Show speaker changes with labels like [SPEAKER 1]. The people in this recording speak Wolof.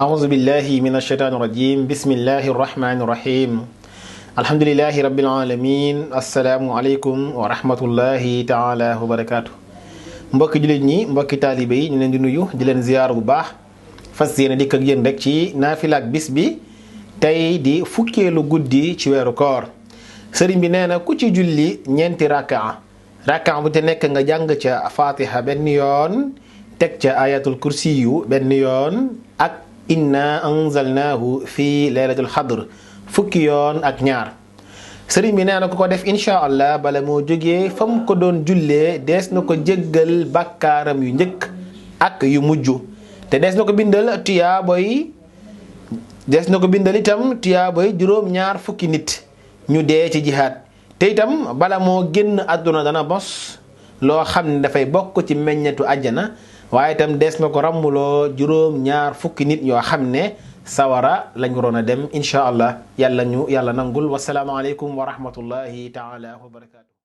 [SPEAKER 1] أعوذ بالله من الشيطان الرجيم بسم الله الرحمن الرحيم الحمد لله رب العالمين السلام عليكم ورحمة الله تعالى وبركاته mbokki jullit ñi mbokki taalibe yi ñu leen di nuyu di leen ziyaar bu baax fas yéene dikk ak yéen rek ci naafilaak bis bi tey di fukkeelu guddi ci weeru koor sëriñ bi nee na ku ci julli ñeenti rakaa bu te nekk nga jàng ca fatiha benn yoon teg ca ayatul kursiyu benn yoon ak inna anzalnaahu fi laylatul xadr fukki yoon ak ñaar sëriñ bi nee na ku ko def incha allah bala moo jógee fa mu ko doon jullee dees na ko jéggal bàkkaaram yu njëkk ak yu mujj te dees na ko bindal itam tuyaaboy juróom-ñaar fukki nit ñu dee ci jihaad te itam bala moo génn àdduna dana bos loo xam ne dafay bokk ci meññetu àjjana waaye itam dees na ko ràmmuloo juróom-ñaar fukki nit yoo xam ne sawara lañ waroon a dem incha allah yàlla nangul wasalaamaaleykum wa rahmatullahi taala wa barakaatu.